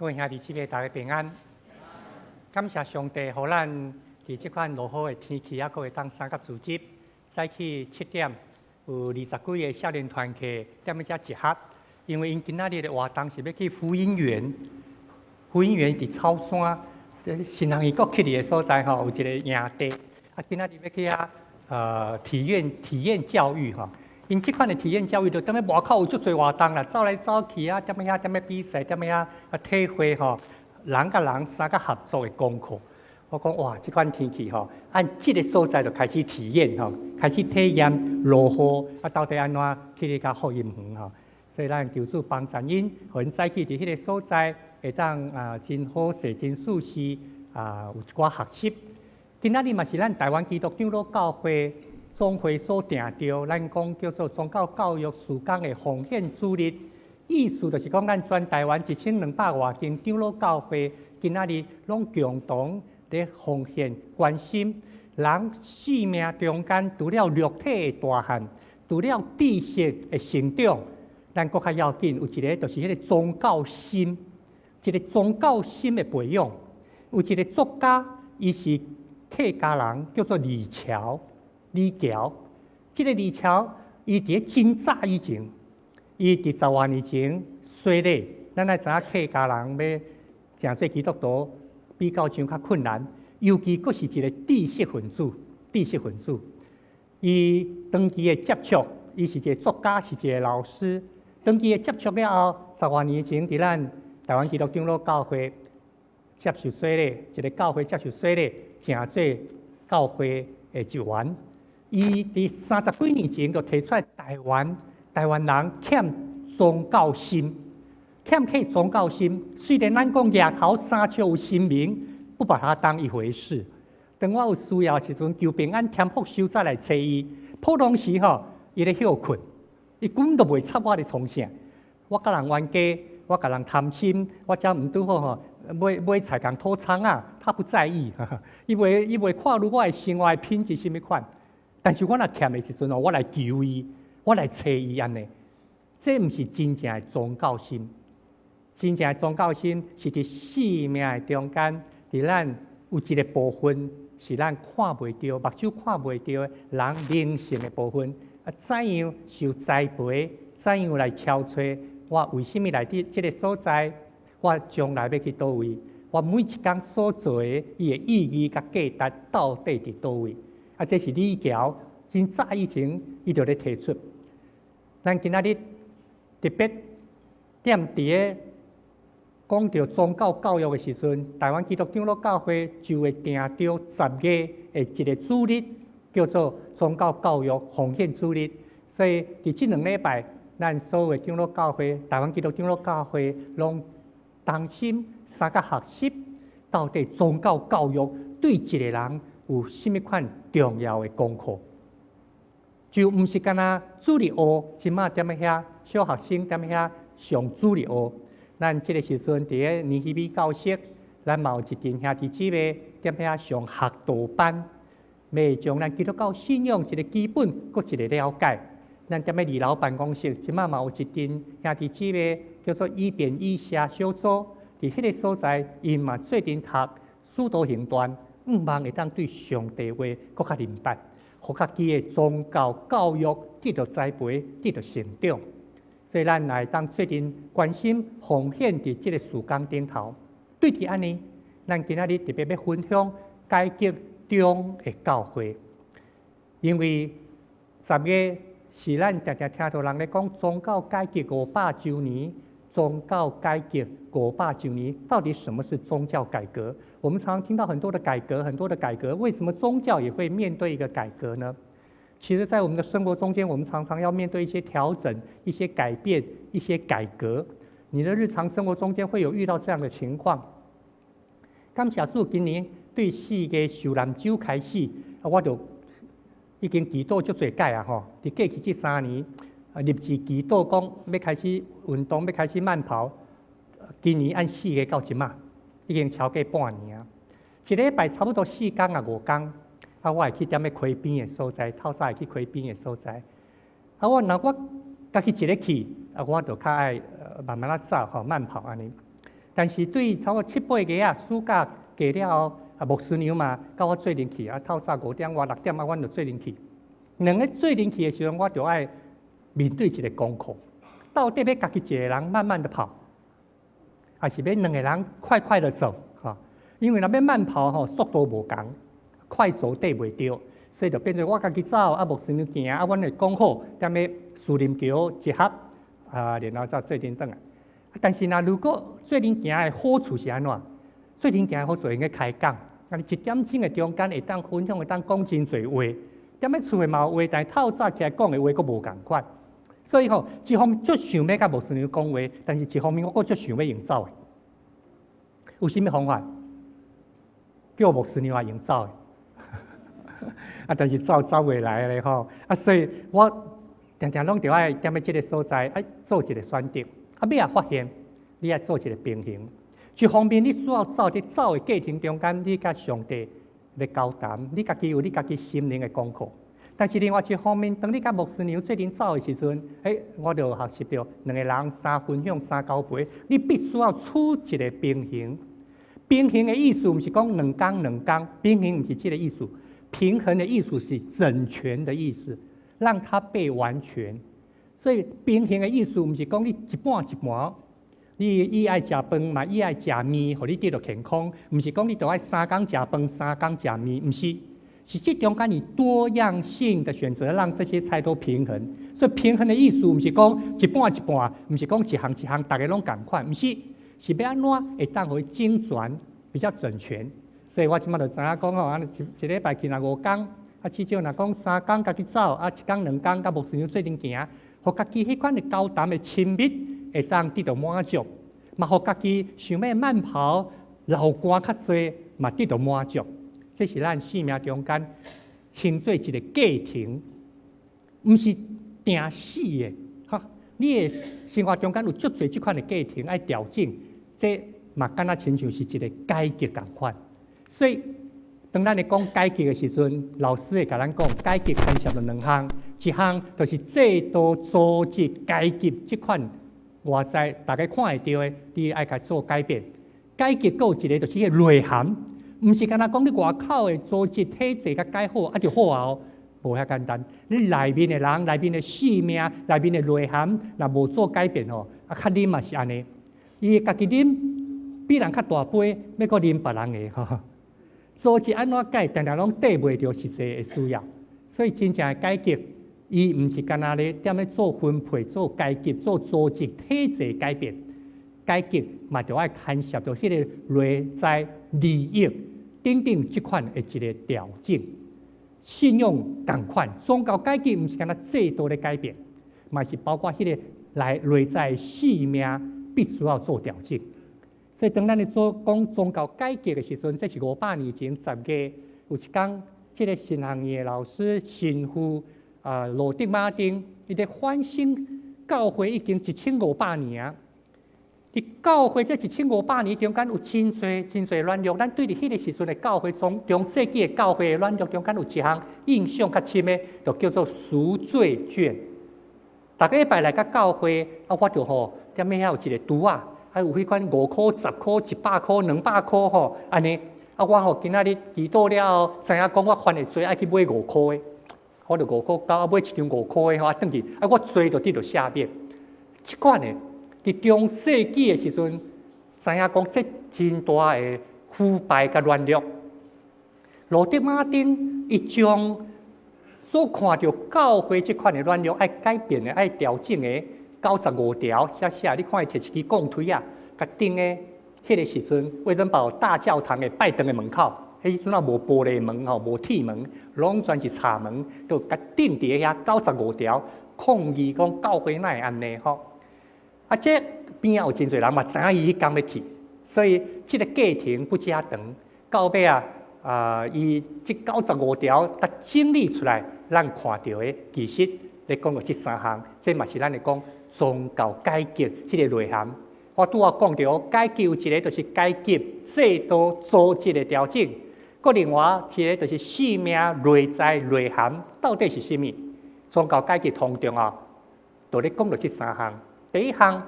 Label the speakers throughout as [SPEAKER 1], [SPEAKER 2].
[SPEAKER 1] 各位兄弟姊妹，大家平安。感謝上帝，予咱佇這款落雨的天氣，猶閣會當三佮組織。早起7點有20幾個少年團契踮咧遮集合，因為𪜶今仔日的活動是欲去福音園，福音園佇草山，新竹縣國去的所在吼，有一個營地。啊，今仔日欲去遐體驗教育吼。𪜶這款的體驗教育，就踮咧外口有足濟活動啦，走來走去啊，踮咧遐踮咧比賽，踮咧遐啊體會吼，人佮人相佮合作的功課。我講哇，這款天氣吼，按這个所在就開始體驗吼，開始體驗落雨啊，到底按怎去咧佮福音園吼。所以咱求主幫助𪜶，予𪜶早起佇彼个所在會當啊真好勢、真舒適啊，有一寡學習。今仔日嘛是咱台灣基督長老教會總會所定著，咱講叫做宗教教育事工的奉獻主日，意思就是講，咱全台灣1200外間長老教會，今仔日攏共同咧奉獻關心人生命中間，除了肉體的大漢，除了知識的成長，咱閣較要緊有一个就是彼个宗教心，一個宗教心的培養。有一個作家，伊是客家人，叫做李嶠。李嶠，這个李嶠，伊佇咧真早以前，伊佇10外年前洗禮。咱愛知影客家人欲成做基督徒比較上較困難，尤其閣是一個知識分子，知識分子。伊長期的接觸，伊是一個作家，是一個老師。長期的接觸了後，10外年前佇咱台灣基督長老教會接受洗禮，一個教會接受洗禮，成做教會的一員。伊佇30幾年前就提出來，台灣人欠宗教心，欠缺宗教心。雖然咱講額頭3尺有神明，不把它當一回事。當我有需要的時陣，求平安添福壽再來揣伊。普通時吼，伊咧歇睏，伊根本都袂插我咧創啥。我共人冤家，我共人貪心，我才毋拄好吼，買買菜共吐蔥仔，他不在意，伊袂看入我的生活的品質啥物款。但是我若欠的時陣哦，我來求伊，我來揣伊按呢。這毋是真正的宗教心，真正的宗教心是佇生命的中間，佇咱有一个部分是咱看袂著，目睭看袂著的人靈性的部分。啊，怎樣受栽培？怎樣來敲揣？我為啥物來佇這个所在？我將來欲去佗位？我每一工所做的，伊的意義佮價值到底佇佗位？啊，這是李嶠真早以前伊就咧提出。咱今仔日特別踮佇個講著宗教教育的時陣，台灣基督長老教會就會定著10月的一个主日，叫做宗教教育奉獻主日。所以佇這2禮拜，咱所有的長老教會、台灣基督長老教會，攏同心相佮學習，到底宗教教育對一個人有啥物款重要的功課？就毋是干焦主日學，這馬踮咧遐小學生踮咧遐上主日學。咱這个時陣佇咧尼希米教室，咱嘛有一陣兄弟姊妹踮遐上學道班，欲將咱基督教信仰一个基本，閣一个了解。咱踮咧二樓辦公室，這馬嘛有一陣兄弟姊妹叫做以便以謝小組，佇彼个所在，𪜶嘛做陣讀使徒行傳。向望會當對上帝話閣較明白，予家己的宗教教育得著栽培，得著成長。所以咱會當做陣關心奉獻佇這个事工頂頭。對佇按呢，咱今仔日特別欲分享改革中的教會，因為十月是咱定定聽著人咧講宗教改革500週年。宗教改革五百週年，到底什麼是宗教改革？我們常常聽到很多的改革，很多的改革，為什麼宗教也會面對一個改革呢？其實，在我們的生活中間，我們常常要面對一些調整、一些改變、一些改革。你的日常生活中間會有遇到這樣的情況。感謝主，今年對4月受難週開始，我就已經祈禱足濟擺啊！吼，佇過去這3年，立志祈禱講欲開始運動，欲開始慢跑。今年按四月到這馬，已經超過半年啊。一禮拜差不多4工啊5工，啊，我會去踮咧溪邊的所在，透早會去溪邊的所在。啊，我若我家己一个去，啊，我就較愛慢慢仔走吼，慢跑按呢。但是對差不多七八月啊，暑假過了後，啊牧師娘嘛，佮我做陣去啊，透早5點外6點啊，阮就做陣去。兩个做陣去的時陣，我就愛面對一個功課，到底欲家己一个人慢慢的跑，還是欲兩个人快快的走？哈，因為若欲慢跑吼，速度無仝，快速綴袂著，所以就變做我家己走，啊牧師娘行，啊阮會講好，踮咧樹林橋集合，啊，然後再做陣轉來。但是若如果做陣行的好處是按怎？做陣行的好處會用開講，啊，你一點鐘的中間會當分享，會當講真濟話。踮咧厝內嘛有話，但是透早起來講的話閣無仝款。所以吼，一方面足想欲佮牧師娘講話，但是一方面我閣足想欲用走的。有啥物方法？叫牧師娘也用走的。啊，但是走走袂來咧吼。啊，所以我定定攏著愛踮咧這个所在，愛做一个選擇。啊，尾仔發現，你愛做一个平衡。一方面，你需要走佇走的過程中間，你佮上帝咧交談，你家己有你家己心靈的功課。但是另外一方面，當你佮牧師娘做陣走的時陣，欸，我就學習著兩个人三分享三交陪，你必須要取一个平衡。平衡的意思毋是講兩工兩工，平衡毋是這个意思。平衡的意思是整全的意思，讓它被完全。所以平衡的意思毋是講你一半一半，你伊愛食飯嘛，伊愛食麵，予你得著健康。毋是講你著愛三工食飯，三工食麵，毋是。是這中間你多樣性的選擇，讓這些菜都平衡。所以平衡的意思毋是講一半一半，毋是講一項一項，逐个攏仝款，毋是，是欲按怎會當予伊整全，比較整全。所以我這擺就知影講吼，按呢一一禮拜去若五工，啊至少若講三工家己走，啊一工兩工佮牧師娘做陣行，予家己彼款的交談的親密會當得著滿足，嘛予家己想欲慢跑流汗較濟，嘛得著滿足。這是咱生命中間稱做一个過程，毋是定死的。哈，你的生活中間有足濟這款的過程愛調整，這嘛敢若親像是一个改革仝款。所以，當咱咧講改革的時陣，老師會共咱講，改革牽涉著兩項，一項就是制度組織階級這款外在大家看會著的，你愛共做改變。改革閣有一个就是彼个內涵。毋是干焦講你外口的組織體制共改好，啊就好啊，無遐簡單。你內面的人、內面的性命、內面的內涵，若無做改變吼，啊，較啉嘛是按呢。伊家己啉比人較大杯，欲閣啉別人的吼。組織按怎改，定定攏綴袂著實際的需要。所以真正的改革，伊毋是干焦咧踮咧做分配、做階級、做組織體制改變。改革嘛，著愛牽涉著彼个內在利益等等這款的一个調整。信仰仝款，宗教改革毋是干焦制度的改變，嘛是包括彼个來內在性命必須要做調整。所以當咱咧做講宗教改革的時陣，這是500年前10月有一工，這个神學院的老師神父啊羅德馬丁，伊咧反省教會已經1500年啊。佇教會這一千五百年中間有真濟真濟軟弱，咱對佇彼个時陣的教會中中世紀的教會的軟弱中間有一項印象較深的，就叫做贖罪券。逐個禮拜來到教會，啊，我就吼踮咧遐有一個櫥仔，啊有彼款5箍、10箍、100箍、200箍吼，按呢。啊，我吼今仔日祈禱了後，知影講我犯的罪愛去買五箍的，我就五箍九，買一張五箍的吼，啊，轉去，啊，我罪就得著赦免。這款的。佇中世紀的時陣，知影講這真大的腐敗佮軟弱。羅德馬丁伊將所看著教會這款的軟弱，愛改變的、愛調整的95條寫寫，你看伊提一支摃錘仔，共釘咧彼个時陣，威登堡大教堂的拜堂的門口，彼時陣也無玻璃門吼，無鐵門，攏全是柴門，就共釘佇遐九十五條，抗議講教會哪會按呢吼？啊，這邊仔有真濟人嘛知影伊彼工欲去，所以這个過程不遮長，到尾啊，啊，伊這九十五條共整理出來，咱看著的其實咧講著這三項，這嘛是咱咧講宗教改革彼个內涵。我拄仔講著改革有一个就是階級制度組織的調整，閣另外一个就是生命內在內涵到底是啥物？宗教改革當中啊，就咧講著這三項。第一項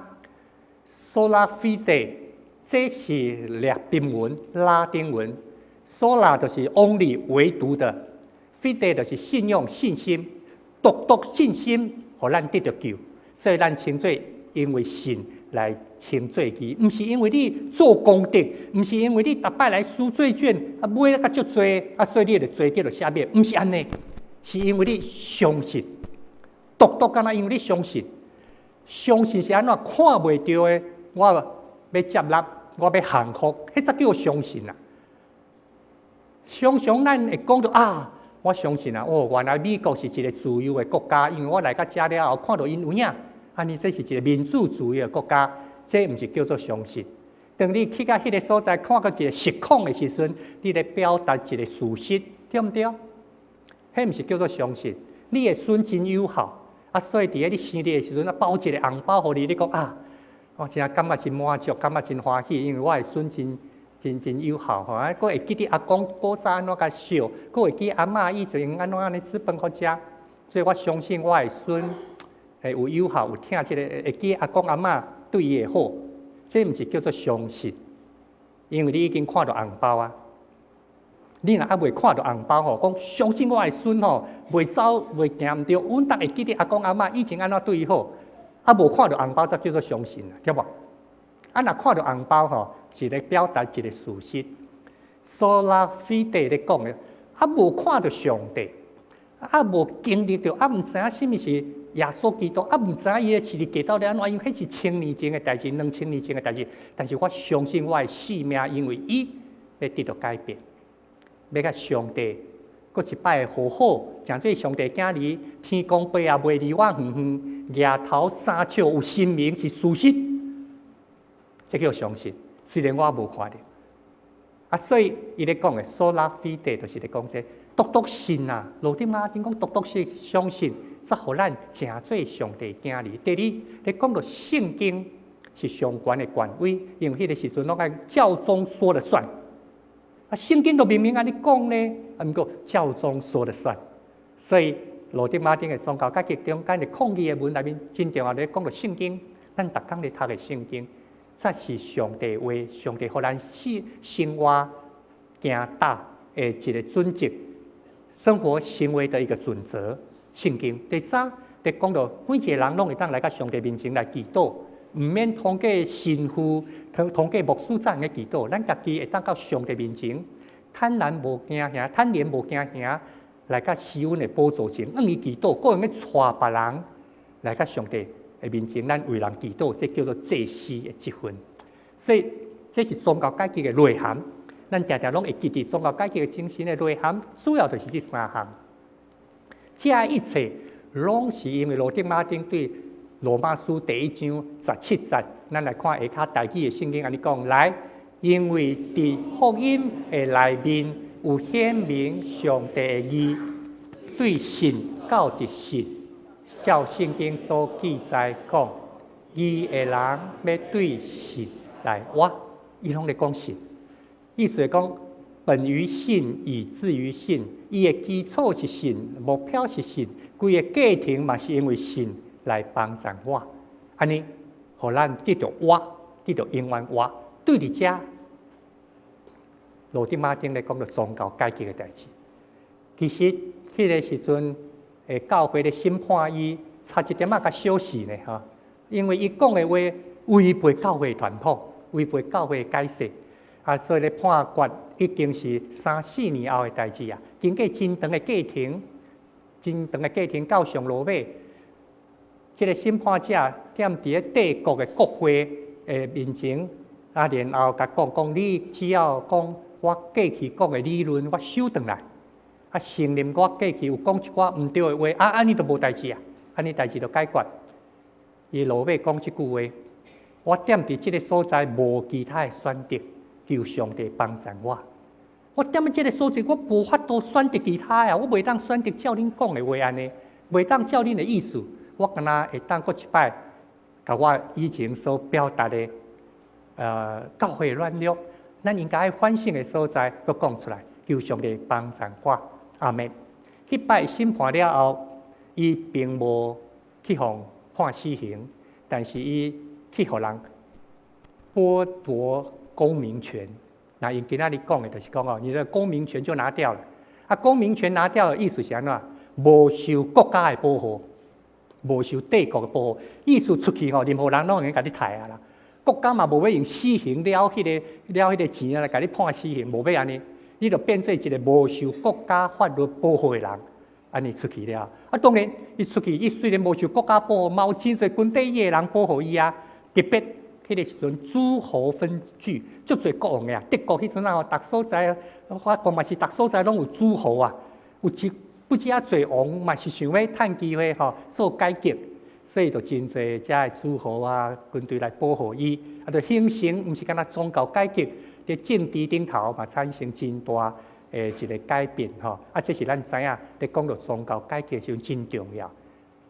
[SPEAKER 1] ，sola fide，這是拉丁文，拉丁文，sola 就是 only 唯獨的，fide 就是信用、信心，獨獨信心，予咱得著救，所以咱稱做因為信來稱做義，毋是因為你做功德，毋是因為你逐擺來贖罪券啊買較足濟，啊所以你就罪得著赦免，毋是按呢，是因為你相信，獨獨敢若因為你相信，相信是按怎看袂著的，我欲接納，我欲降服，彼才叫相信啊！常常咱會講著啊，我相信啊，哦，原來美國是一個自由的國家，因為我來到遮了後，看著𪜶有影，按呢這是一個民主自由的國家，這毋是叫做相信。當你去到彼個所在，看到一個實況的時陣，你咧表達一個事實，對毋對？彼毋是叫做相信。你的孫真友好，啊，所以佇咧你生日的時陣，啊，包一個紅包予你，你講啊，我真感覺真滿足，感覺真歡喜，因為我的孫真真真友好吼，啊，閣會記得阿公古早按怎共錫，閣會記阿嬤以前按怎按呢煮飯予食，所以我相信我的孫會有友好，有疼這個會記阿公阿嬤對伊的好，這毋是叫做相信，因為你已經看著紅包啊。你若猶未看著紅包吼，講相信我的孫吼，袂走袂行毋著，阮逐會記得阿公阿嬤以前按怎對伊好。啊，無看著紅包才叫做相信啊，對無？啊，若看著紅包吼，是咧表達一個事實。Sola fide 咧講的，啊，無看著上帝，啊，無經歷著，啊，毋知影啥物是耶穌基督，啊，毋知影伊的十字架到底按怎，因為彼是千年前的代誌，2000年前的代誌。但是我相信我的性命，因為伊欲得著改變，欲佮上帝閣一擺和好，成做上帝囝兒，天公伯也袂離我遠遠，額頭3尺有神明是事實，這叫相信。雖然我無看著，啊，所以伊咧講的 sola fide 就是咧講這獨獨信啊，路德馬丁講獨獨是相信，才予咱成做上帝囝兒。第二，咧講著聖經是上懸的權威，因為彼個時陣攏愛教宗說了算。啊，聖經都明明按呢講呢，啊，毋過教宗說了算。所以路德馬丁的宗教改革中間的抗議的文內面，真重要咧講著聖經，咱逐工咧讀的聖經，才是上帝話，上帝予咱生生活行踏的一個準則，生活行為的一個準則。聖經第三，咧講著每一個人攏會當來到上帝面前來祈禱，毋免通過神父、通過牧師才會祈禱，咱家己會當到上帝面前，坦然無驚嚇，坦然無驚嚇，來到施恩的寶座前，向伊祈禱，閣會用帶別人來到上帝的面前，咱為人祈禱，這叫做祭司的職分。所以這是宗教改革的內涵。咱定定攏會記得宗教改革的精神的內涵，主要就是這三項。這一切攏是因為路德馬丁對羅馬書第一章17節，咱來看下跤台語的聖經按呢講來，因為佇福音的內面有顯明上帝的義，對信到佇信，照聖經所記載講，義的人欲對信來活，伊攏咧講信，意思是講本於信，以至於信，伊的基礎是信，目標是信，規个過程嘛是因為信來幫助我，按呢，予咱得著活，得著永遠活。對佇遮，路德馬丁咧講著宗教改革的代誌。其實，彼個時陣，教會咧審判伊，差一點仔共燒死呢，吼。因為伊講的話違背教會傳統，違背教會解釋，啊，所以咧判決已經是三四年後的代誌啊。經過真長的過程，真長的過程到上落尾，這個審判者踮佇咧帝國的國會的面前，啊，然後共講講，你只要講我過去講的理論，我收轉來，啊，承認我過去有講一寡毋對的話，啊，按呢就無代誌啊，按呢代誌就解決。伊落尾講這句話：我踮佇這個所在無其他的選擇，求上帝幫助我。我踮佇這個所在，我無法度選擇其他的，我袂當選擇照恁講的話按呢，袂當照恁的意思。我敢若會當閣一擺，共我以前所表達的，教會軟弱，咱應該反省的所在，閣講出來，求上帝幫助我。阿們。彼擺審判了後，伊並無去予判死刑，但是伊去予人剝奪公民權。那𪜶今仔日講的就是講哦，你的公民權就拿掉了。啊，公民權拿掉的意思是按怎？無受國家的保護，無受帝國的保護。意思出去吼，任何人攏會用共你刣啊啦。國家嘛無欲用死刑了彼個錢啊來共你判死刑，無欲按呢，你就變做一個無受國家法律保護的人，按呢出去了。啊，當然，伊出去，伊雖然無受國家保護，嘛有真濟軍隊伊的人保護伊啊。特別彼個時陣諸侯分據，足濟國王的啊。德國彼陣啊，逐所在，法國嘛是逐所在攏有諸侯啊，有一不止遐濟王嘛是想欲趁機會吼做改革，所以就真濟遮的諸侯啊軍隊來保護伊，啊，就形成毋是干焦宗教改革，佇政治頂頭嘛產生真大的一個改變吼。啊，這是咱知影，佇講著宗教改革時陣真重要。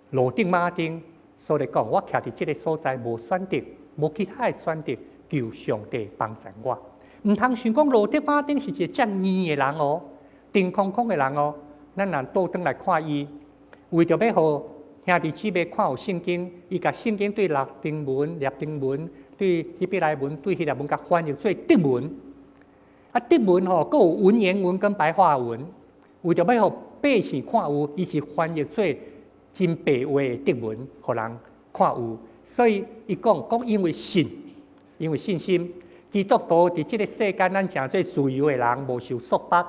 [SPEAKER 1] 路德馬丁所咧講，我徛佇這個所在無選擇，無其他的選擇，求上帝幫助我。毋通想講路德馬丁是一個遮硬的人哦，定空空的人哦。咱若倒轉來看伊，為著欲予兄弟姊妹看有聖經，伊共聖經對拉丁文、拉丁文、對希伯來文、對希臘文，共翻譯做德文。啊，德文吼，閣有文言文跟白話文，為著欲予百姓看有，伊是翻譯做真白話的德文，予人看有。所以伊講講因為信，因為信心，基督徒佇這個世間，咱誠做自由的人，無受束縛，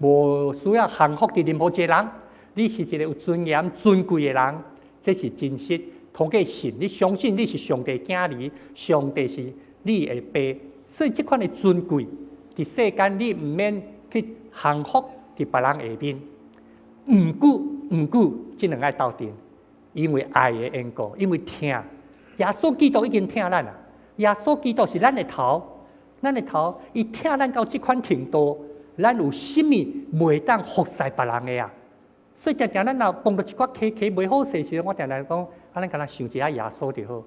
[SPEAKER 1] 無需要降服佇任何一個人。你是一個有尊嚴、尊貴的人，這是真實。通過信，你相信你是上帝囝兒，上帝是你的爸，所以這款的尊貴，佇世間你毋免去降服佇別人下面。毋過，毋過，這兩愛鬥陣，因為愛的緣故，因為疼。耶穌基督已經疼咱啦。耶穌基督是咱的頭，咱的頭，伊疼咱到這款程度，咱有啥物袂當服侍別人的啊？所以定定咱若碰著一寡溪溪袂好勢時，我定定講，啊，咱干焦想一下耶穌就好。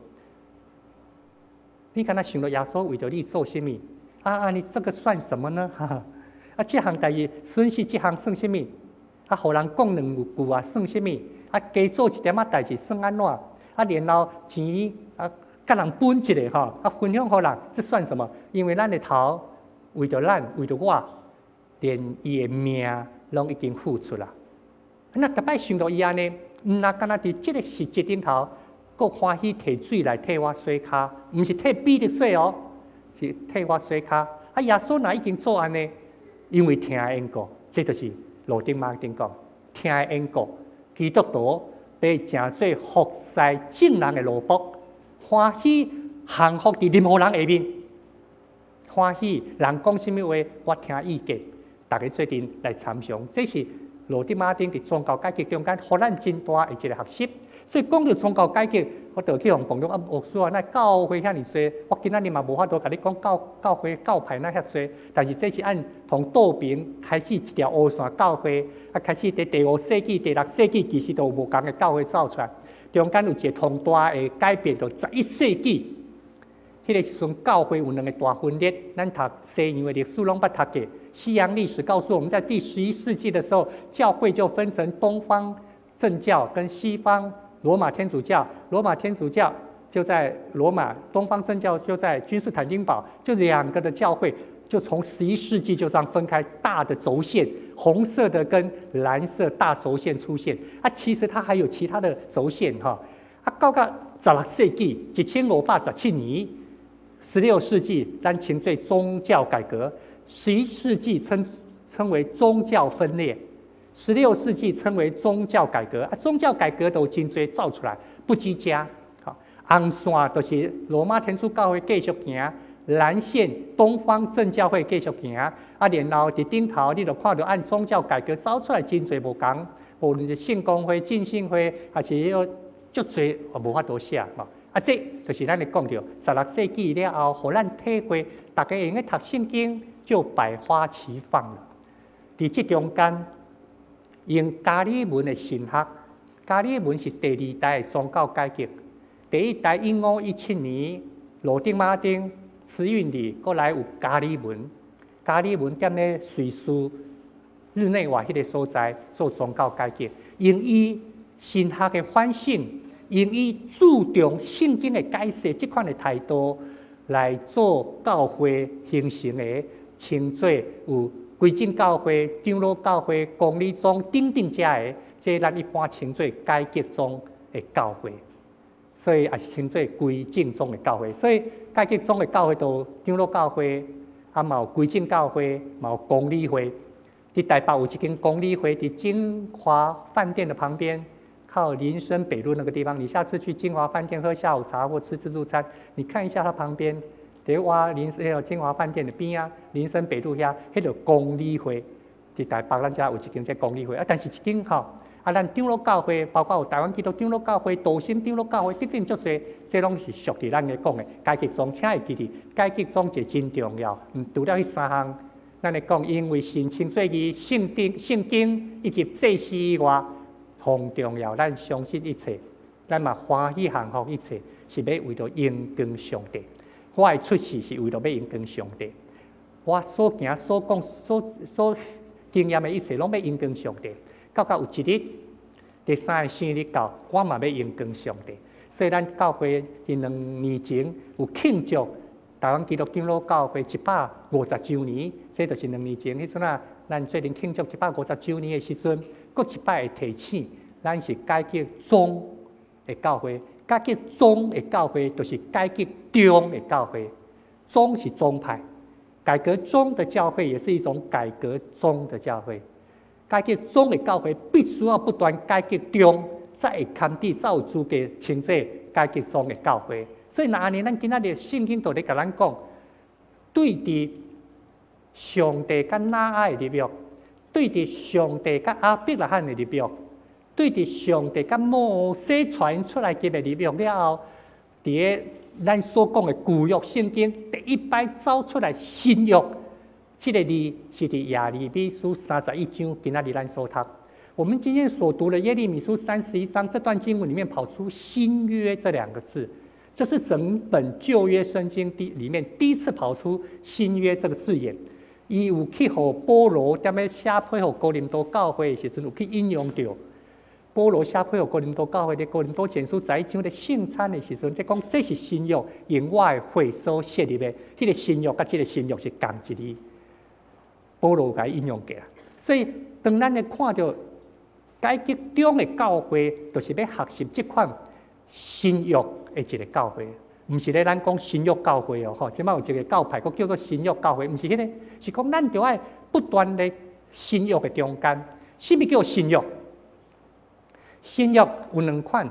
[SPEAKER 1] 你干焦想著耶穌為著你做啥物？啊啊，你這個算什麼呢？啊，這項代誌損失這項算啥物？啊，予人講兩句啊，算啥物？啊，加做一點仔代誌算按怎？啊，然後錢啊，共人分一下吼，啊，分享予人，這算什麼？因為咱的頭為著咱，為著我，連伊的命攏已經付出啦。那逐擺想著伊按呢，毋若干焦佇這個時節頂頭，閣歡喜提水來替我洗跤，毋是替彼得洗哦，是替我洗跤。啊，耶穌若已經做按呢，因為疼的緣故，這就是路德馬丁講，疼的緣故，基督徒被誠做服侍眾人的奴僕，歡喜降服佇任何人下面，歡喜人講啥物話，我聽意見，逐家做陣來參詳，這是路德馬丁佇宗教改革中間，予咱真大的一個學習。所以講著宗教改革，我就去予人講講啊，牧師啊，哪教會遐爾濟？我今仔日嘛無法度共你講教教會教派哪遐濟，但是這是按從道明開始一條烏線教會，啊，開始佇第五世紀、第六世紀，其實都有無仝的教會走出來。中間有一個重大的改變，就11世紀，彼個時陣教會有兩個大分裂。咱讀西洋的歷史攏捌讀過。西洋歷史告訴我們在第11世紀的時候，教會就分成東方正教跟西方羅馬天主教。羅馬天主教就在羅馬，東方正教就在君士坦丁堡，就兩個的教會就從11世紀就這樣分開大的軸線，紅色的跟藍色大軸線出現。啊，其實它還有其他的軸線哈。啊，到到16世紀，1517年，16世紀，咱稱做宗教改革。11世紀稱為宗教分裂，16世紀稱為宗教改革。啊，宗教改革都真濟走出來，不羈家。好，紅線就是羅馬天主教會繼續行，藍線東方正教會繼續行。啊，然後佇頂頭你就看著按宗教改革走出來真濟無仝，無論是聖公會、浸信會，還是彼個足濟，無法度寫吼。啊，這就是咱咧講著16世紀了後，予咱體會，逐家會用讀聖經就百花齊放了。佇這中間，用加爾文的神學，加爾文是第二代的宗教改革。第一代1517年，路德馬丁、慈運理，閣來有加爾文。加爾文踮咧瑞士日內瓦彼個所在做宗教改革，用伊神學的反省，用伊注重聖經的解釋這款的態度，來做教會形成的，稱做有歸正教會、長老教會、公理宗等等遮的，這咱一般稱做改革宗的教會，所以也是稱做歸正宗的教會。所以改革宗的教會就長老教會，啊嘛有歸正教會，嘛有公理會。佇台北有一間公理會，佇金華飯店的旁邊，靠林森北路那個地方。你下次去金華飯店喝下午茶或吃自助餐，你看一下它旁邊，佇挖林那個金華飯店的邊仔，林森北路遐，彼個公理會。佇台北咱遮有一間這公理會，啊，但是一間吼，啊，咱長老教會，包括有台灣基督長老教會、道心長老教會等等足濟，這攏是屬佇咱咧講的改革宗，請會記得改革宗一個真重要，毋除了彼三項。咱咧講，因為神稱做伊聖經、聖經以及祭司以外，同重要。咱相信一切，咱嘛歡喜降服一切，是欲為著榮光上帝。我的出世是為著欲榮光上帝。我所行、所講、所經驗的一切，攏欲榮光上帝。到到有一日，第三个生日到，我嘛欲榮光上帝。所以咱教會佇2年前有慶祝台灣基督長老教會150週年，這就是2年前彼陣啊，咱做陣慶祝一百五十週年的時陣，閣一擺會提醒，咱是改革宗的教會，改革宗的教會就是改革中的教會，宗是宗派，改革宗的教會也是一種改革中的教會，改革宗的教會必須要不斷改革中，才會堪得，才有資格稱做改革宗的教會。所以，若按呢，咱今仔日聖經就咧共咱講，對佇上帝佮挪亞的立約，對佇上帝佮亞伯拉罕的立約，對佇上帝佮摩西傳出埃及的立約了後，佇個咱所講的舊約聖經第一擺走出來新約，這個字是佇耶利米書三十一章，今仔日咱所讀。我們今天所讀的耶利米書三十一章這段經文裡面跑出新約這兩個字。這是整本舊約聖經第裡面第一次跑出新約這個字眼。伊有去予保羅踮咧寫批予哥林多教會的時陣，有去引用著。保羅寫批予哥林多教會佇哥林多前書十一章咧聖餐的時陣，就講這是新約，用我的血所設立的。彼個新約佮這個新約是仝一字。保羅有共伊引用過來，所以當咱咧看著改革中的教會，就是欲學習這款新約的一個教會，毋是咧咱講新約教會哦，吼，這擺有一個教派，閣叫做新約教會，毋是彼個，是講咱著愛不斷咧新約的中間。啥物叫新約？新約有兩款，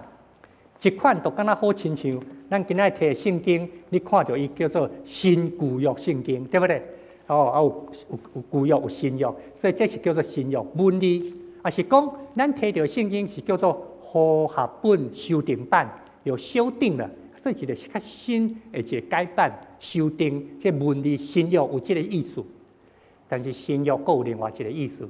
[SPEAKER 1] 一款就敢若好親像咱今仔提的聖經，你看著伊叫做新舊約聖經，對不對？哦，啊有舊約有新約，所以這是叫做新約文字，抑是講咱提著聖經是叫做和合本修訂版。有修訂了，所以一個是較新的一個改版修訂，這文字新約有這個意思。但是新約閣有另外一個意思，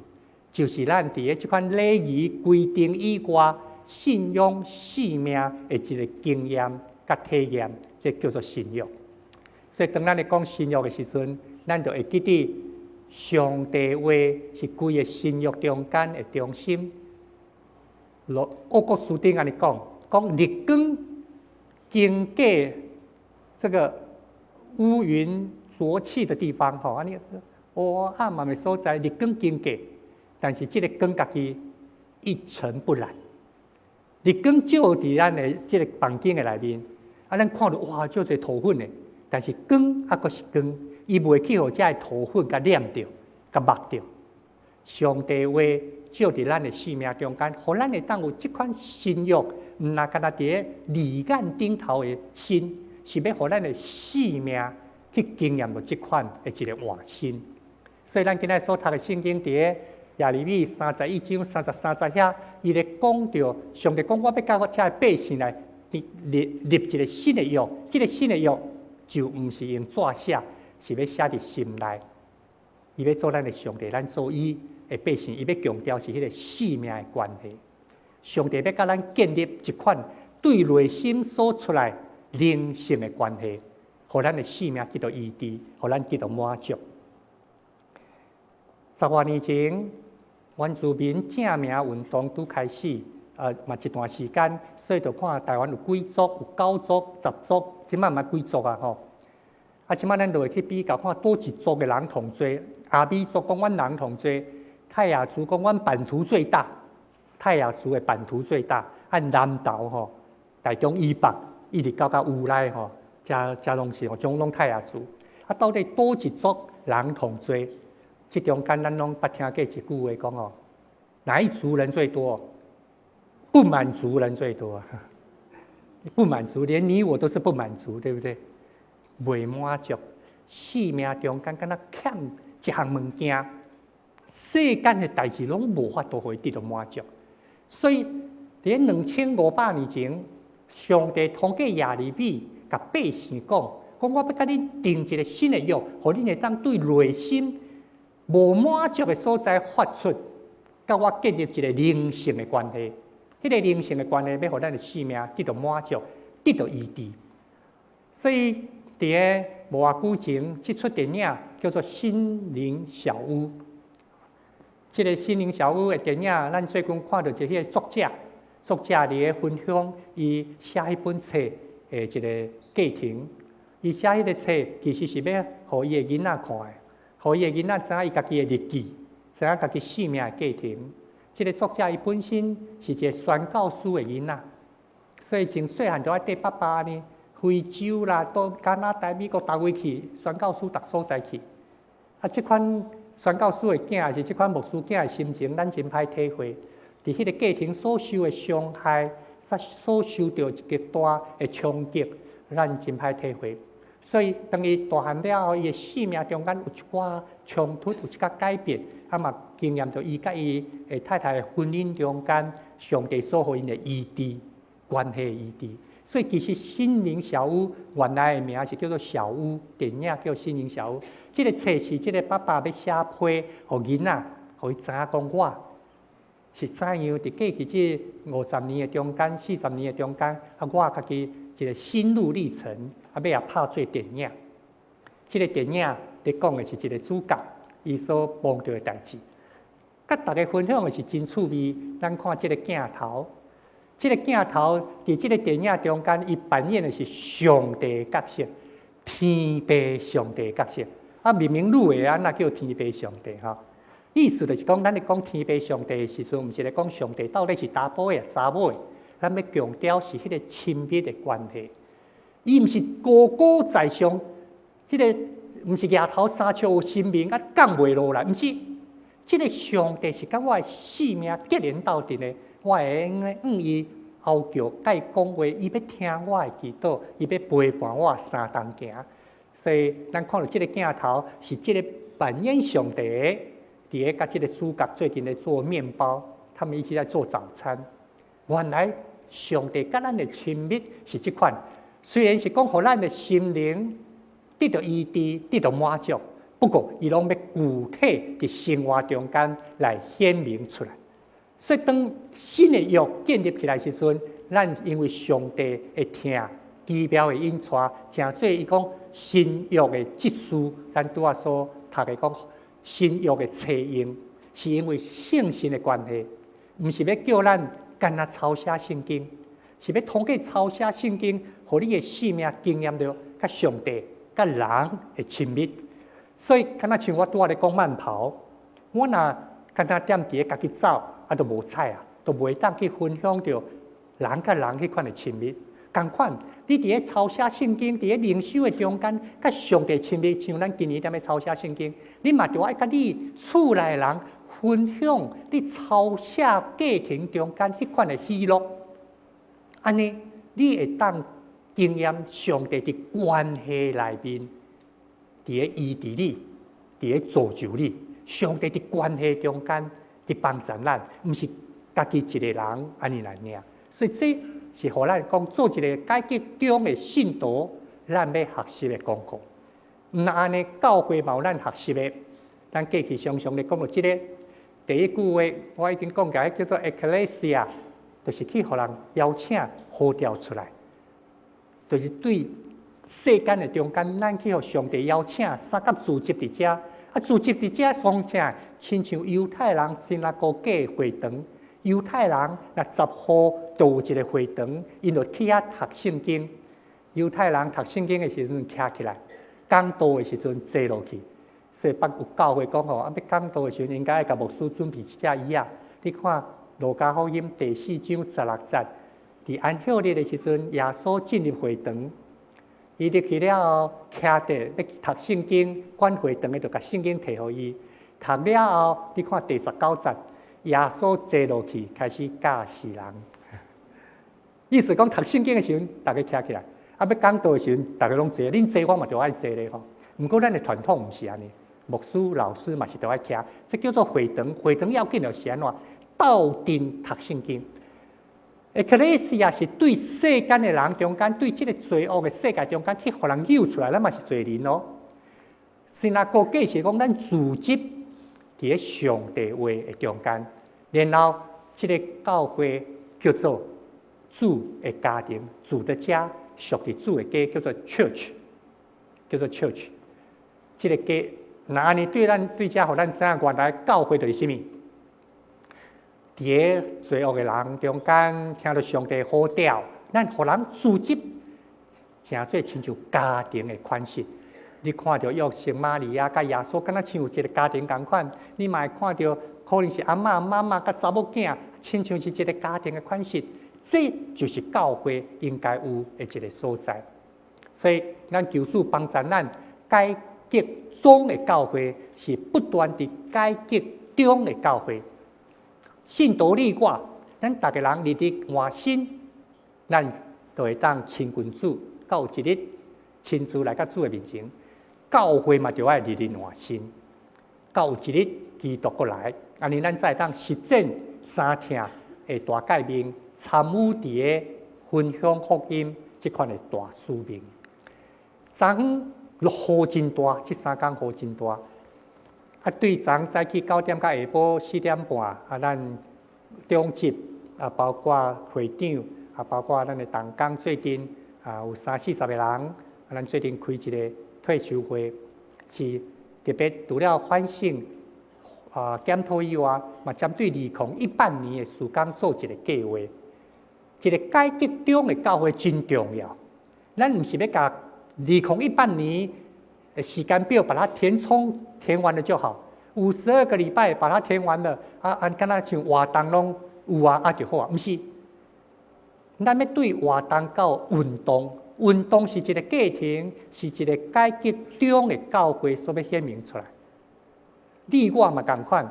[SPEAKER 1] 就是咱佇咧這款禮儀規定以外，信仰生命的一個經驗佮體驗，這叫做新約。所以當咱咧講新約的時陣，咱就會記得上帝話是規个新約中間的中心。奧古斯丁按呢講。講日光經過這個烏雲濁氣的地方，吼，按呢烏暗暗的所在，日光經過，但是這个光家己一塵不染。日光照佇咱的這个房間的內面，啊，咱看著哇，足濟塗粉的，但是光猶閣是光，伊袂去予這个塗粉共染著、共目著。上帝話照佇咱的生命中間，予咱會當有這款新約，毋若干焦佇咧字眼頂頭的新，是欲予咱的生命去經驗著這款的一个活新。所以咱今仔所讀的聖經佇咧耶利米三十一章三十三節遐，伊咧講著上帝講，我欲佮我遮的百姓來立立一个新的約，這个新的約就毋是用紙寫，是欲寫佇心內。伊欲做咱的上帝，咱做伊的百姓，伊欲強調是彼个生命的關係。上帝欲佮咱建立一款對內心所出來靈性的關係，予咱的生命得到醫治，予咱得到滿足。10外年前，原住民正名運動拄開始，嘛一段時間，所以就看台灣有幾族，有九族、十族，這擺嘛幾族啊吼。啊，這擺咱就會去比較看佗一族的人上濟，阿美族講阮人上濟，泰雅族講阮版圖最大，泰雅族的版圖最大，按南投吼，台中以北一直到烏來吼，遮遮攏是吼，種攏泰雅族。啊，到底佗一族人上濟？這中間咱攏捌聽過一句話講哦，哪一族人最多？不滿足人最多。不滿足，連你我都是不滿足，對不對？未滿足，生命中間敢若欠一項物件，世間的代誌攏無法度予伊得到滿足。所以，佇2500年前，上帝通過耶利米共百姓講：講我欲佮恁訂一个新的約，予恁會當對內心無滿足的所在發出，佮我建立一个靈性的關係。彼个靈性的關係，欲予咱的生命得到滿足，得到醫治。所以，佇个無偌久前，這齣電影叫做《心靈小屋》。這个《心靈小屋》的電影，咱最近看著一个作者，作者佇咧分享伊寫彼本冊的一个過程。伊寫彼個冊其實是欲予伊的囡仔看的，予伊的囡仔知影伊家己的日記，知影家己生命的過程。這个作者伊本身是一个宣教師的囡仔，所以從細漢就愛綴爸爸呢，非洲啦，到加拿大、美國，逐位去宣教師逐所在去。啊，這款宣教師的囝，抑是這款牧師囝的心情，咱真歹體會。佇彼個過程所受的傷害，所受著一個大的衝擊，咱真歹體會。所以，當伊大漢了後，伊的生命中間有一寡衝突，有一寡改變，啊嘛經驗著伊佮伊的太太的婚姻中間，上帝所予𪜶的醫治，關係醫治。所以，其實心靈小屋原來的名是叫做小屋，電影叫心靈小屋。這个冊是這个爸爸欲寫批予囡仔，予伊知影講我是怎樣佇過去這50年的中間、40年的中間，啊，我家己一個心路歷程，啊，欲來拍做電影。這个電影咧講的是一个主角，伊所碰著的代誌。佮大家分享的是真趣味，咱看這个鏡頭，這个鏡頭佇這个電影中間，伊扮演的是上帝的角色，天父上帝的角色。啊，明明女的啊，哪叫天父上帝吼？意思就是講，咱咧講天父上帝的時陣，毋是咧講上帝到底是查埔的抑查某的，咱欲強調是彼個親密的關係。伊毋是高高在上，這个毋是額頭3尺有神明啊降袂落來，毋是。這个上帝是佮我的生命結連鬥陣的，我會用該向伊呼叫，佮伊講話，伊欲聽我的祈禱，伊欲陪伴我相同行。所以，咱看著這个鏡頭是這个扮演上帝的，佇咧佮這个主角做陣咧做麵包，他們一起在做早餐。原來上帝佮咱的親密是這款，雖然是講予咱的心靈得著醫治、得著滿足，不過伊攏欲具體佇生活中間來顯明出來。所以當新的約建立起來時陣，咱因為上帝的疼奇妙的引帶，成做伊講新約的祭司，咱拄仔所讀的講新約的冊用，是因為聖神的關係，毋是欲叫咱干焦抄寫聖經，是欲通過抄寫聖經，予你的生命經驗著佮上帝、佮人的親密。所以，敢若像我拄仔咧講慢跑，我若干焦踮佇咧家己走，啊，就無彩啊，就袂當去分享著人佮人彼款的親密。仝款，你佇咧抄寫聖經，佇咧靈修的中間，佮上帝親密，像咱今年踮咧抄寫聖經，你嘛著愛佮你厝內的人分享你抄寫過程中間彼款的喜樂。按呢，你會當經驗上帝佇關係內面，佇咧醫治你，佇咧造就你。上帝佇關係中間佇幫助咱，毋是家己一個人按呢來爾。所以這是予咱講做一个改革中的信徒，咱欲學習的功課。毋但按呢，教會嘛有咱學習的。咱過去常常咧講著這个第一句話，我已經講過，叫做 Ecclesia，就是去予人邀請呼召出來，就是對世間的中間，咱去予上帝邀請，相佮聚集佇遮。啊，聚集佇遮創啥？親像猶太人synagogue的會堂，猶太人若十戶就有一个會堂，𪜶就去遐讀聖經。猶太人讀聖經的時陣，徛起來，講道的時陣坐落去。所以捌有教會講吼，啊，欲講道的時陣應該愛共牧師準備一隻椅仔。你看《路加福音》第四章十六節，佇安息日的時陣，耶穌進入會堂，伊入去了後，徛佇欲讀聖經，管會堂的就共聖經提予伊。讀了後，你看第十九節，耶穌坐落去開始教示人。意思講讀聖經的時陣，逐家徛起來；啊，欲講道的時陣，逐家攏坐。恁坐我嘛著愛坐咧吼。毋過咱的傳統毋是按呢，牧師、老師嘛是著愛徛。這叫做會堂，會堂要緊就是按怎？鬥陣讀聖經。Ecclesia 是對世間的人中間，對這个罪惡的世界中間去予人救出來，咱嘛是罪人哦。Synagogue 是講咱聚集佇咧上帝話的中間，然後這个教會叫做主的家庭，主的家，屬佇主的家，叫做 church，叫做 church。這个家，若按呢對咱對遮，予咱知影原來教會就是啥物？佇咧罪惡的人中間，聽著上帝呼召，咱予人組織，成做親像家庭的款式。你看著約瑟、瑪利亞佮耶穌，敢若親像一个家庭仝款。你嘛會看著，可能是阿嬤、媽媽佮查某囝，親像是一个家庭的款式。這就是教會應該有的一个所在。所以，咱求主幫助咱改革宗的教會，是不斷佇改革中的教會。信徒你我，咱逐个人日日換新，咱就會當親近主，到有一日親自來到主的面前。教會嘛，著愛日日換新，到有一日基督閣來，按呢咱才會當實踐三疼的大誡命，參與佇咧分享福音這款的大使命。昨昏落雨真大，這三工雨真大。啊，對昨早起9點到下晡4點半，啊，咱長執啊，包括會長啊，包括咱的同工，最近啊有三四十个人，啊，咱最近開一个退修會，是特別除了反省啊檢討以外，嘛針對2018年的事工做一个計劃。一个改革中的教會真重要，咱毋是欲共2018年的時間表把它填充填完了就好，52個禮拜把它填完了，啊啊，敢若像活動攏有啊，啊就好啊，毋是。咱欲對活動到運動，運動是一个過程，是一个改革中的教會所欲顯明出來。你我嘛仝款，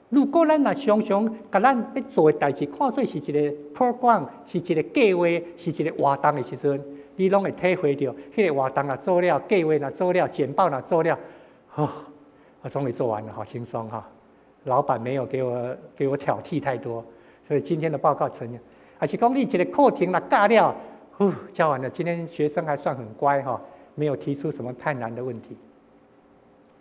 [SPEAKER 1] 如果咱若常常共咱欲做的代誌看做是一个 program，是一个計劃，是一个活動的時陣，你攏會體會著，彼個活動若做了，計劃若做了，簡報若做了，哦，我終於做完了，好輕鬆哈！老闆沒有給我挑剔太多，所以今天的報告成。還是講你一个課程若教了，呼，教完了，今天學生還算很乖哈，沒有提出什麼太難的問題。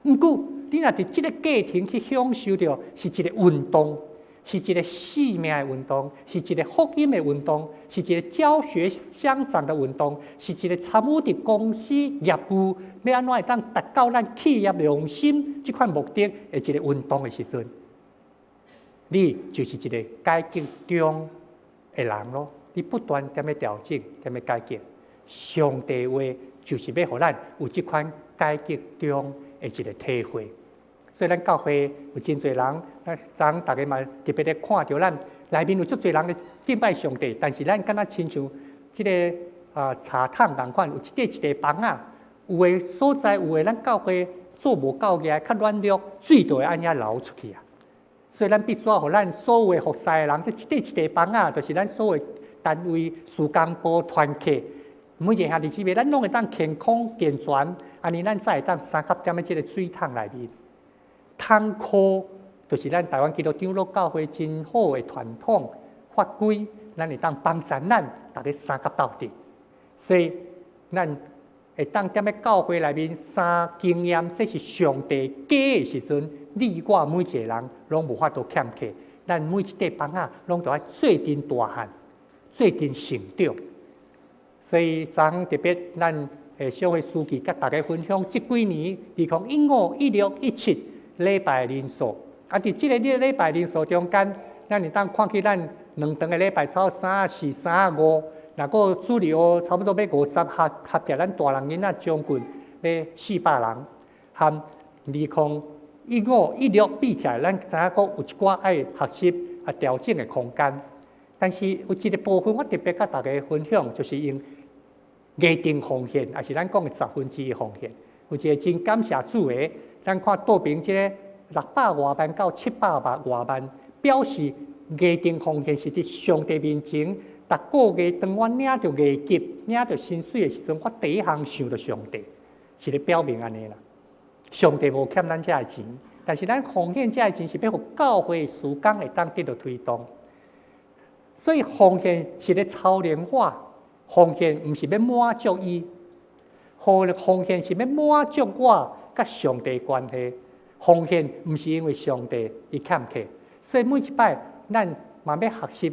[SPEAKER 1] 毋過，你若佇這个過程去享受著，是一个運動，是一个生命的運動，是一个福音的運動，是一个教學相長的運動，是一个參與佇公司業務欲按怎會當達到咱企業良心這款目的的一个運動的時陣，你就是一个改革中的人囉。你不斷踮咧調整，踮咧改革。上帝話就是欲予咱有這款改革中的一个體會。所以咱教會有真濟人，咱昨昏逐家嘛特別咧看著咱內面有足濟人咧敬拜上帝，但是咱敢若親像這个啊茶桶仝款，有一塊一塊枋仔，有的所在有的咱教會做無夠額，較軟弱，水就會按遐流出去啊。所以咱必須要予咱所有的服侍的人，這一塊一塊枋仔，就是咱所有單位、事工部、團契，每一个兄弟姊妹，咱攏會當健康健全，按呢咱才會當相佮踮咧這个水桶內面。桶箍就是咱台灣基督長老教會真好的傳統法規，咱會當幫助咱逐家相佮鬥陣。所以咱會當踮咧教會內面相經驗，這是上帝家的時陣，你我每一个人攏無法度欠缺。咱每一塊枋仔攏著愛做陣大漢，做陣成長。所以昨昏特別咱小會書記佮大家分享，這幾年2015、16、17禮拜人數，啊，佇這个禮拜人數中間，咱會當看見咱兩堂的禮拜超34、35，若閣主日學差不多欲50合合起來，咱大人囡仔將近欲400人，和2015、16比起來，咱知影講有一寡愛學習啊調整的空間。但是有一個部分我特別佮大家分享，就是用額定奉獻，抑是咱講的十分之一奉獻。有一個真感謝主的，咱看倒爿這个600外萬到700外萬，表示額定奉獻是佇上帝面前，逐個月當我領著月給、領著薪水的時陣，我第一項想著上帝，是咧表明按呢啦。上帝無欠咱遮的錢，但是咱奉獻遮的錢是欲予教會的事工會當得著推動。所以奉獻是咧操練我，奉獻毋是欲滿足伊，奉獻是欲滿足我佮上帝關係。奉獻毋是因為上帝伊欠客，所以每一擺咱嘛欲學習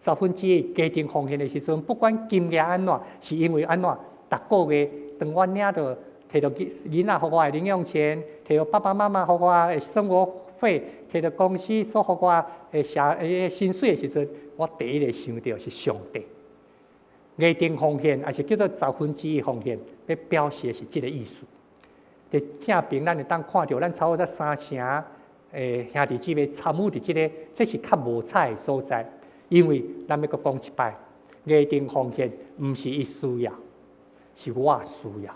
[SPEAKER 1] 十分之一家庭奉獻的時陣，不管金額按怎，是因為按怎，逐個月當我領著提著囡仔予我的零用錢，提著爸爸媽媽予我的生活費，提著公司所予我的薪水的時陣，我第一个想著是上帝。額定奉獻，抑是叫做十分之一奉獻，欲表示的是這个意思。佇正爿，咱會當看著，咱差不多三成的兄弟姊妹參與佇這个，這是較無彩的所在。因為咱欲閣講一擺，額定奉獻毋是伊需要，是我需要。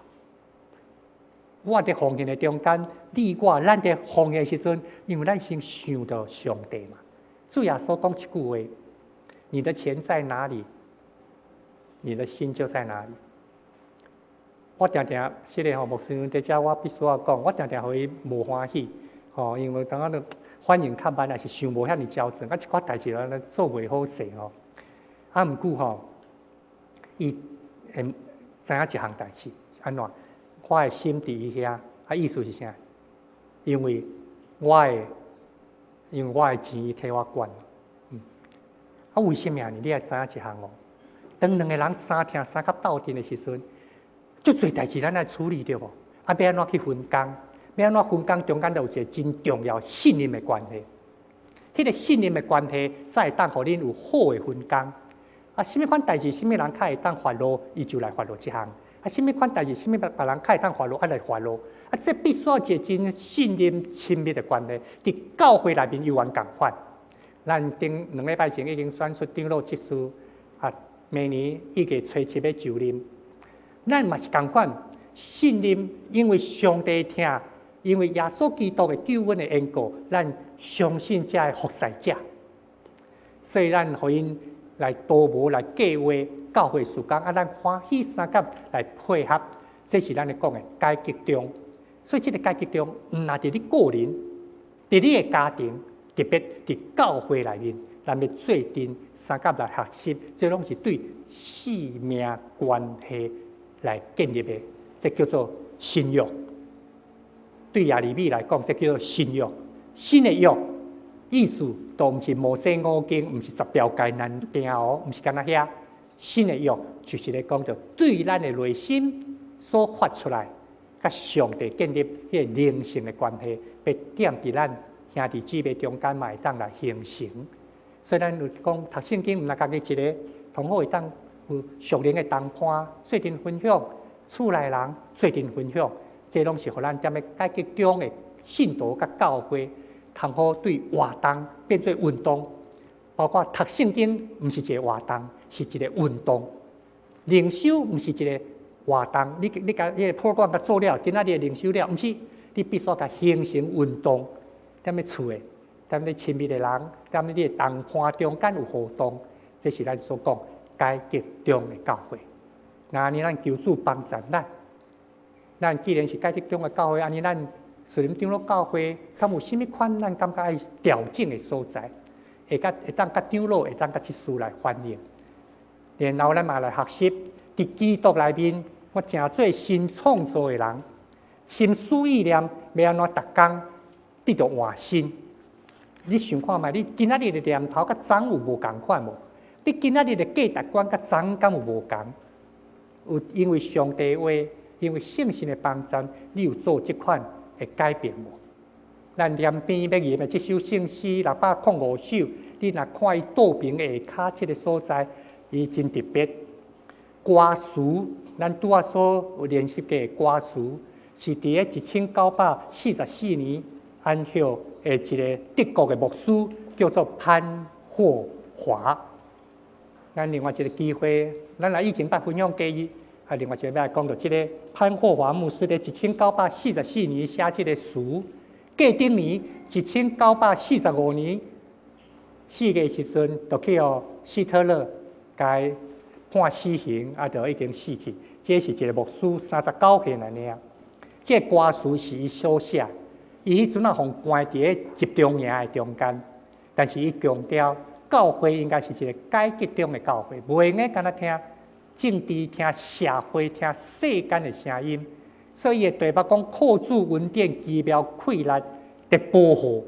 [SPEAKER 1] 我佇奉獻的中間，你我咱佇奉獻的時陣，因為咱先想著上帝嘛。主耶穌講一句話：你的錢在哪裡，你的心就在哪裡。我定定，這个吼牧師佇遮，我必須愛講，我定定予伊無歡喜，吼，因為感覺著反應較慢，抑是想無遐爾周全，啊，一寡代誌按呢做袂好勢吼。啊，毋過吼，伊會知影一項代誌，按怎？我的心佇伊遐，啊，意思是啥？因為我的錢伊替我管。啊，為啥物呢？你愛知影一項哦。當兩個人相疼相佮鬥陣的時陣，足濟代誌咱愛處理對無？啊，欲按怎去分工？欲按怎分工？中間就有一个真重要信任的關係。彼个信任的關係，才會當予恁有好的分工。啊，啥物款代誌，啥物人較會當發落，伊就來發落這項。啊，啥物款代誌，啥物別人較會當發落，啊來發落。啊，這必須一个真信任、親密的關係。佇教會內面猶原仝款。咱頂兩禮拜前已經選出長老執事，啊，明年1月初7欲就任。咱嘛是仝款信任，因為上帝疼，因為耶穌基督的救恩的緣故，咱相信這个服侍者，所以咱予𪜶來圖謀來計劃教會事工，啊，咱歡喜相佮來配合，這是咱咧講的改革中。所以這个改革中，毋但佇你個人，佇你的家庭，特別佇教會內面，咱欲做陣相佮來學習，這攏是對生命關係來建立的，這叫做新約。對耶利米來講，這叫做新約。新的約意思，都毋是摩西五經，毋是十條誡難定哦，毋是干焦遐。新的約就是咧講著對咱的內心所發出來，佮上帝建立彼个靈性的關係，欲踮佇咱兄弟姊妹中間嘛會當來形成。所以咱有講讀聖經，毋但家己一个，同好會當有屬靈的同伴做陣分享，厝內人做陣分享，這攏是予咱踮咧改革中的信徒佮教會，通好對活動變做運動，包括讀聖經，毋是一个活動，是一个運動。靈修毋是一个活動，你共彼个 program 共做了，今仔日靈修了，毋是，你必須共形成運動，踮咧厝的，踮咧親密的人，踮咧你的同伴中間有互動，這是咱所講改革中的教會。若按呢，咱求主幫助咱。咱既然是改革中的教會，按呢咱樹林長老教會，敢有啥物款咱感覺愛調整的所在，會當佮長老，會當佮執事來反映。然後咱嘛來學習，佇基督內面，我成做新創造的人，心思意念欲按怎逐工得著換新。你想看覓？你今仔日的念頭佮昨有無仝款無？你今仔日的價值觀佮昨敢有無仝？有因為上帝話，因為聖神的幫助，你有做這款的改變無？咱兩邊欲吟的這首聖詩605首，你若看伊倒爿下跤這个所在，伊真特別。歌詞，咱拄仔所有練習過的歌詞，是佇咧1944年安息的一个德國的牧師，叫做潘霍華。咱另外一个機會，咱來以前捌分享過伊，啊，另外一个欲來講著這个潘霍華牧師佇1944年寫這个詞，過頂年1945年4月時陣，就去予希特勒共判死刑，啊，就已經死去。這是一个牧師，39歲爾爾。這个歌詞是伊所寫，伊彼陣仔予關佇咧集中營的中間，但是伊強調教會應該是一个改革中的教會，袂用得干焦聽政治、聽社會、聽世間的聲音。所以伊的題目講靠主恩典奇妙氣力的保護，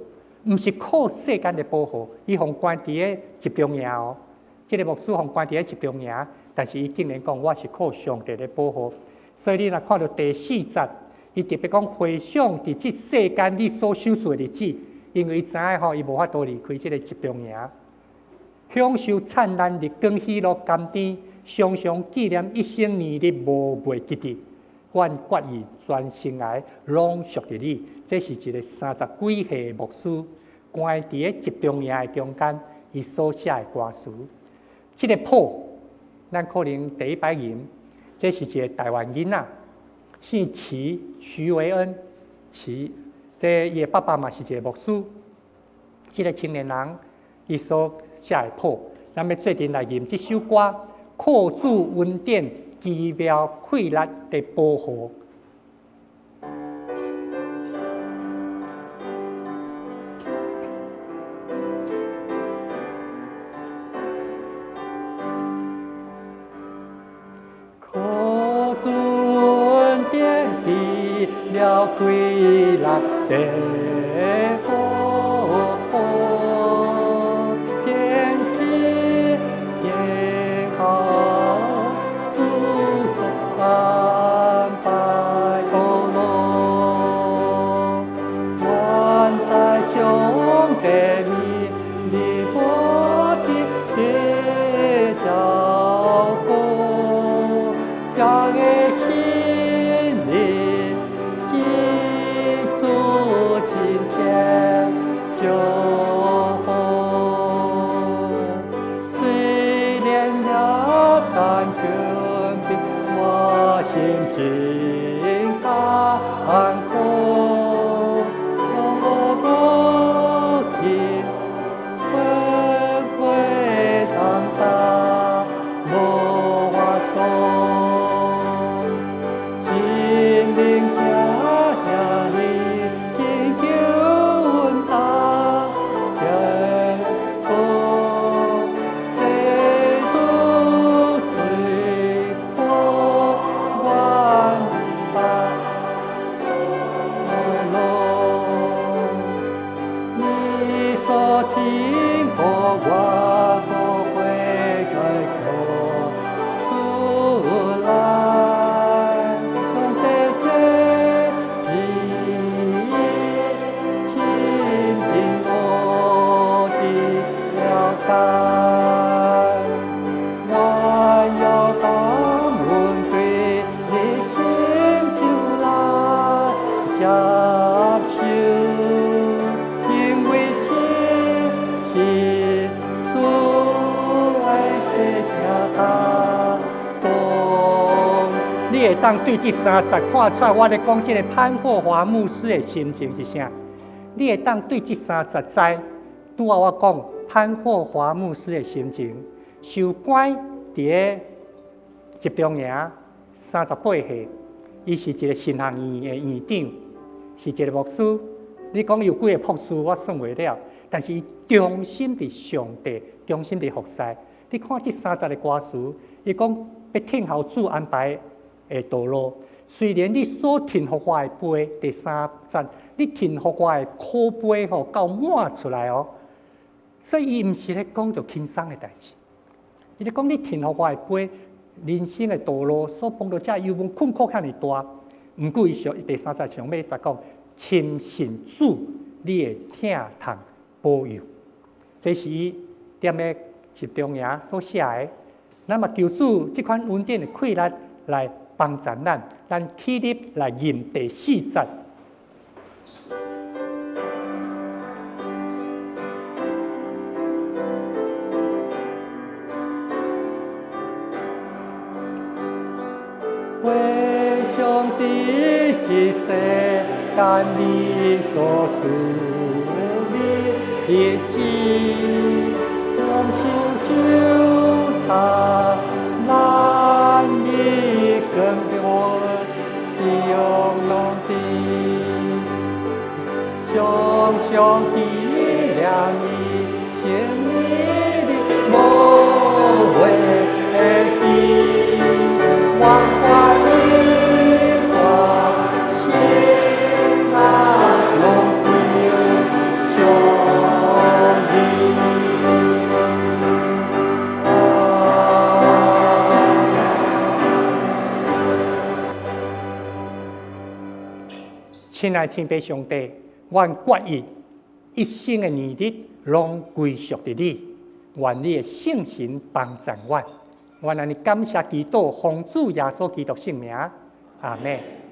[SPEAKER 1] 毋是靠世間的保護。伊予關佇咧集中營哦，這个牧師予關佇咧集中營，但是伊竟然講我是靠上帝的保護。所以你若看著第四節，伊特別講回想佇這世間你所受苦的日子，因為伊知影吼，伊無法度離開這个集中營，享受燦爛日光喜樂甘甜，常常紀念一生年日無袂記得。阮決意全生涯攏屬佇你。這是一个三十幾歲的牧師，關佇咧集中營的中間，伊所寫的歌詞。這个譜，咱可能第一擺吟，這是一个台灣囡仔，姓齊，徐維恩，齊，這伊的爸爸嘛是一个牧師。這个青年人，伊所寫的譜，咱欲做陣來吟這首歌，靠主恩典奇妙氣力的保護。靠主恩典奇妙氣力的保護，天使聽候主所安排道路，願在上帝面裡無敵的照顧，家的心靈記住親切祝福，雖然了但權柄，我心真艱苦，我無去分會當大無法度，心靈聽聽你真求恩大天父，這主隨我願拜路，你所聽我我都會開口出來，上帝的旨意，傾聽我的了解，我要感恩對你心就來接受，因為這是主愛的聽感動。你會當對這三節看出來，我咧講這个潘霍華牧師的心情是啥？你會當對這三節知，拄仔我講潘霍華牧師的心情，受關佇咧集中營38歲，伊是一个神學院的院長，是一个牧師。你講伊有幾个博士，我算袂了，但是伊忠心佇上帝，忠心佇服侍。你看這三節的歌詞，伊講欲聽候主安排的道路。雖然你所停予我的杯，第三節，你停予我的苦杯吼，到滿出來哦。所以伊毋是咧講著輕鬆的代誌，伊咧講你停予我的杯，人生的道路所碰著這憂悶困苦遐爾大，毋過伊上第三節上尾煞講，深信主，你會疼痛保佑。這是伊踮咧集中營所寫的。咱嘛求主這款恩典的氣力來幫助咱，咱起立來吟第四節。回想佇這世間你所賜的日子，用心修察，難以更過用的，想上帝憐憫，生命的無悔的，萬花一轉心那永久相依。啊！親愛天父上帝，阮決意一生的年日攏歸屬佇你，願你的聖神幫助阮。阮按呢感謝祈禱，奉主耶穌基督聖名，阿們。